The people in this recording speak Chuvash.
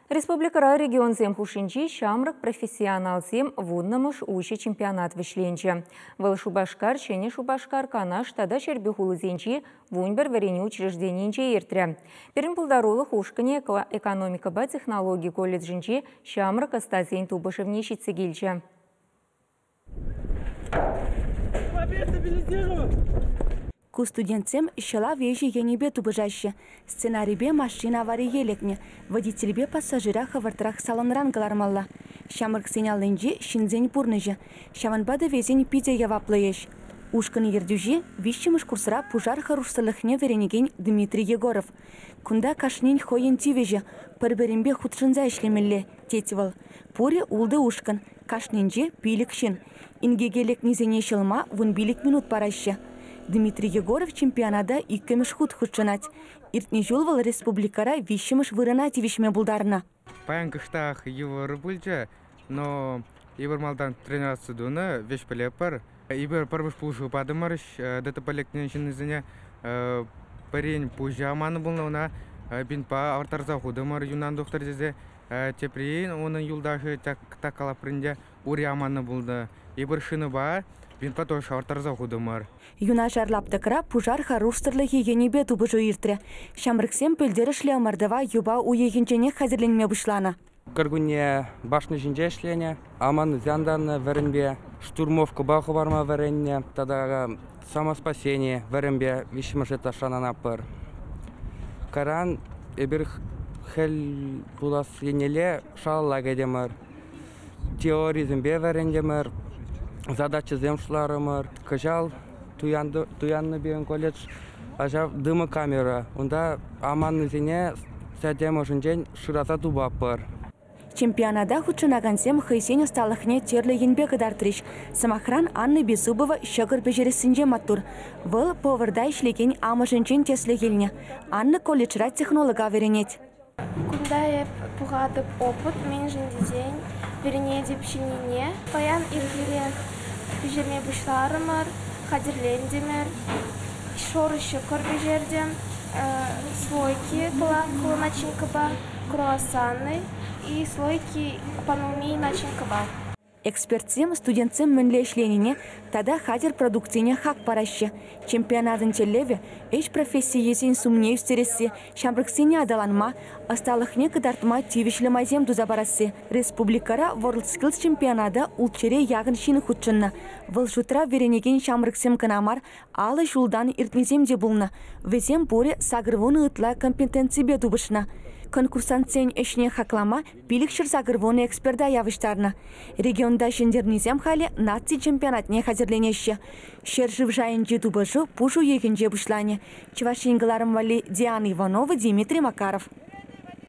Республикӑра регионсем хушшинчи ҫамрӑк профессионалсем 10-мӗш уҫӑ чемпионат вӗҫленчӗ. Вӑл Шупашкар, Ҫӗнӗ Шупашкар, Канаш тата Ҫӗрпӳ хулисенчи 11 вӗренӳ учрежденийӗнче иртрӗ. Пирӗн пултарулӑх ушкӑнӗ экономикӑпа технологи колледжӗнчи ҫамрӑк ӑстасен тупӑшӑвне ҫитсе килчӗ. Ку студентсем ҫӑлав ӗҫӗ енӗпе тупӑшаҫҫӗ. Сценарипе машина аварие лекнӗ. Водительпе пассажира хӑвӑртрах салонран кӑлармалла. Ҫамрӑксен аллинче ҫынсен пурнӑҫӗ. Ҫавӑнпа та вӗсен питӗ яваплӑ ӗҫ. Ушкӑн ертӳҫи 3-мӗш курсра пушар хӑрушсӑрлӑхне вӗренекен Дмитрий Егоров. Кунта кашнин хӑйӗн тивӗҫӗ, пӗр-пӗринпе хутшӑнса ӗҫлемелле, тет вӑл. Пурӗ 6 ушкӑн, кашнинче 5 ҫын. Инкеке лекнисене ҫӑлма 15 минут параҫҫӗ. Дмитрий Егоров чемпионата 2-мӗш хут хутшӑнать. Иртнӗ ҫул вӑл республикӑра 3-мӗш вырӑна тивӗҫме пултарнӑ. Паян кӑштах йывӑр пулчӗ, но йывӑр малтан тренироваться тунӑ, веҫ пӗлетпӗр. Эпир пӗрмӗш пулӑшу патӑмӑр ДТП лекнӗ ҫыннисене. Пӗрин пуҫӗ аманнӑ пулнӑ, ӑна бинтпа авӑрттарса хутӑмӑр юнан тухтӑр тесе. Тепри унӑн юлташӗ так калапринте ури аманнӑ пулнӑ. Эпир шинӑпа бинтпа тоже авӑрттарса хутӑмӑр. Юнашар лаптӑкра пушар хӑрушсӑрлӑхӗ енӗпе тупӑшу иртрӗ. Ҫамрӑксем пӗлтерӗшлӗ ӑмӑртӑва юпа уйӑхӗнченех хатӗрленме пуҫланӑ. Кӗркунне башня ҫинче ӗҫленӗ, аманнисем вӗренпе, штурмовкӑпа хӑварма вӗреннӗ тата самоспасение вӗренпе 3-мӗш этажран анатпӑр. Кайран эпир хӗл пулас еннелле шалалла кӗтӗмӗр. Теорисемпе вӗрентӗмӗр, задачӑсем шутларӑмӑр. Кӑҫал туяннӑ пирӗн колледж ҫав дымокамера. Унта аманнисене сӗтем ӑшӗнчен шыраса тупатпӑр. Чемпионата хутшӑнакансем хӑйсен ӑсталӑхне тӗрлӗ енпе кӑтартрӗҫ. Сӑмахран, Анна Беззубова ҫӑкӑр пӗҫерессинче маттур. Вӑл поварта ӗҫлекен амӑшӗнчен тӗслӗх илнӗ. Анна колледжра технолога вӗренет. Кунта эп пухатӑп опыт, мӗншӗн тесен вӗренетӗп ҫӗннине. Паян ирхирех пӗҫерме пуҫларӑмӑр, хатӗрлентӗмӗр. Шурӑ ҫӑкӑр пӗҫертӗм, слойки пылаклӑ начинкӑпа, круассаны и слойки панулми начинкӑпа. Экспертсем студентсем мӗнле ӗҫленине тата хатӗр продукцине хак параҫҫӗ. Чемпионатӑн тӗллевӗ ӗҫ профессийӗсен сумне ӳстересси, ҫамрӑксене аталанма, ӑсталӑхне кӑтартма тивӗҫлӗ майсем туса парасси. Республикӑра WorldSkills чемпионата 600 яхӑн ҫын хутшӑннӑ. Вӑл шутра вӗренекен ҫамрӑксем кӑна мар, 50 ҫултан иртнисем те пулнӑ. Вӗсем пурӗ 80 ытла компетенципе тупӑшнӑ. Конкурсантсен ӗҫне хаклама 580 эксперта явӑҫтарнӑ. Регионта ҫӗнтернисем халӗ наци чемпионатне хатӗрленеҫҫӗ. Ҫӗршыв шайӗнчи тупӑшу пуш уйӑхӗнче пуҫланӗ. Чӑваш Ен кӑларӑм валли Диана Иванова, Дмитрий Макаров.